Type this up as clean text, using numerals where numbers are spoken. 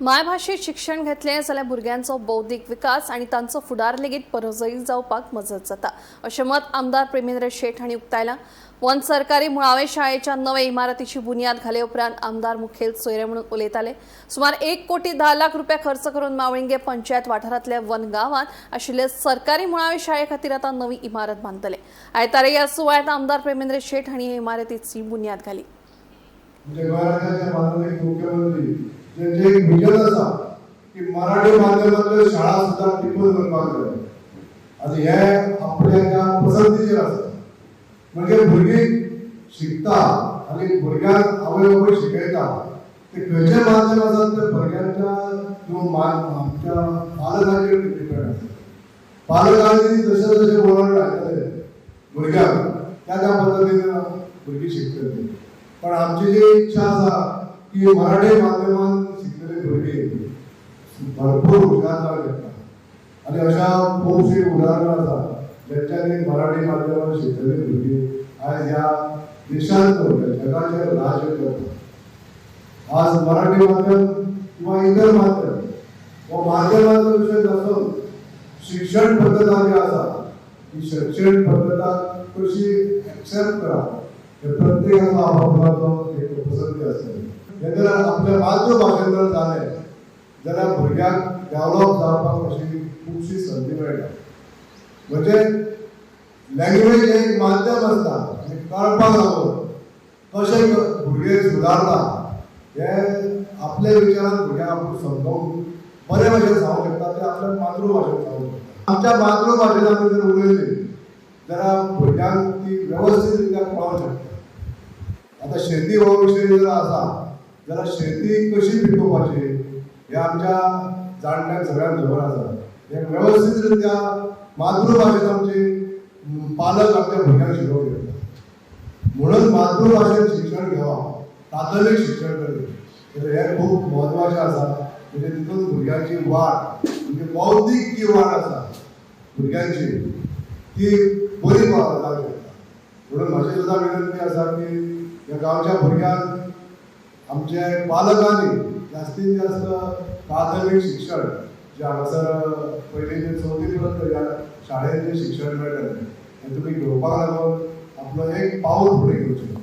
मायभाशेत शिक्षण घेतलें जाल्यार भुरग्यांचो बौद्धीक विकास आनी तांचो फुडार लेगीत परजळीत जावपाक मजत जाता अशें मत आमदार प्रेमेंद्र शेट हांणी उक्तायलां. वन सरकारी मुळावे शाळेच्या नवे इमारतीची बुन्याद घाले उपरांत आमदार मुखेल सोयरे म्हणून उलयताले. सुमार 1 कोटी 10 लाख रुपया खर्च करून मावळिंगे पंचायत वाठारांतल्या वन गांवांत आशिल्ले सरकारी मुळावे शाळे खातीर आतां नवी इमारत बांदतले. आयतारा ह्या सुवाळ्यांत आमदार प्रेमेंद्र शेट हांणी हे इमारतीची बुन्याद घाली. म्हणजे गोंय माननीय मुख्यमंत्री ज्यांचे एक विजन आसा की मराठी माध्यमांतल्यो शाळा सुद्दां टिकून उरपाक जाय आनी हे आपल्या एका पसंतीचेर आसा. म्हणजे भुरगीं शिकता आनी भुरग्यांक आवय बापूय शिकयता, ते खंयचें माध्यम आसा ते भुरग्यांच्या किंवा आमच्या पालकांचेर डिपेंड आसा. पालकांनी जशें जशें वळण लायतले भुरग्यांक, त्या त्या पद्दतीन भुरगीं शिकतली. पण आमची जी इच्छा आसा की मराठी माध्यमान शिकलेली भुरगीं भरपूर हुशार जावंक शकता आनी अशा खुबशीं उदाहरणां आसा ज्यांच्यानी मराठी माध्यमान शिकलेली भुरगीं आयज ह्या देशांत न्हू, जगाचेर राज्य करता. आज मराठी माध्यम किंवा इतर माध्यम हो माध्यमाचो विशय नासून शिक्षण पद्दत जी आसा, ती शिक्षण पद्दत कशी एक्सेप्ट करप हे प्रत्येकाचो आपापलो एक पसंती आसतली. हे जर आपल्या मातृभाशेन जर जालें जाल्यार भुरग्यांक डेव्हलप जावपाक अशी खुबशी संदी मेळटा. म्हणजे लँग्वेज हे एक माध्यम आसता आनी कळपाक लागून कशें भुरगे सुदारता हे आपल्या विचारान भुरग्यांक आपूण समजावन बरे भाशेन सांगूंक शकता, ते आपल्या मातृभाशेन सांगूंक शकता. आमच्या मातृभाशेन आमी जर उलयली जाल्यार भुरग्यांक ती वेवस्थीत रित्या कळोंक शकता. आतां शेती हो विशय जर आसा जाल्यार शेती कशी पिकोवपाची हे आमच्या जाणट्यांक सगळ्यांक खबर आसा. हे वेवस्थीत रित्या मातृभाशेन आमची पालक आमच्या भुरग्यांक शिकोवंक शकता. म्हणून मातृभाशेन शिक्षण घेवप, प्राथमीक शिक्षण तरी तर हे खूब म्हत्वाचें आसा. म्हणजे तितून भुरग्यांची वाड, म्हणजे बौद्धीक जी वाड आसा भुरग्यांची, ती बरी जावंक शकता. म्हणून म्हजी सुद्दां विनंती आसा की ह्या गांवच्या भुरग्यांक आमचे पालकांनी जास्तीत जास्त प्राथमीक शिक्षण जे हांगासर पयलीं ते चवथी पर्यंत ह्या शाळेंत जें शिक्षण मेळटलें, तें तुमी घेवपाक लागून आपलो एक पावल फुडें घेवचें.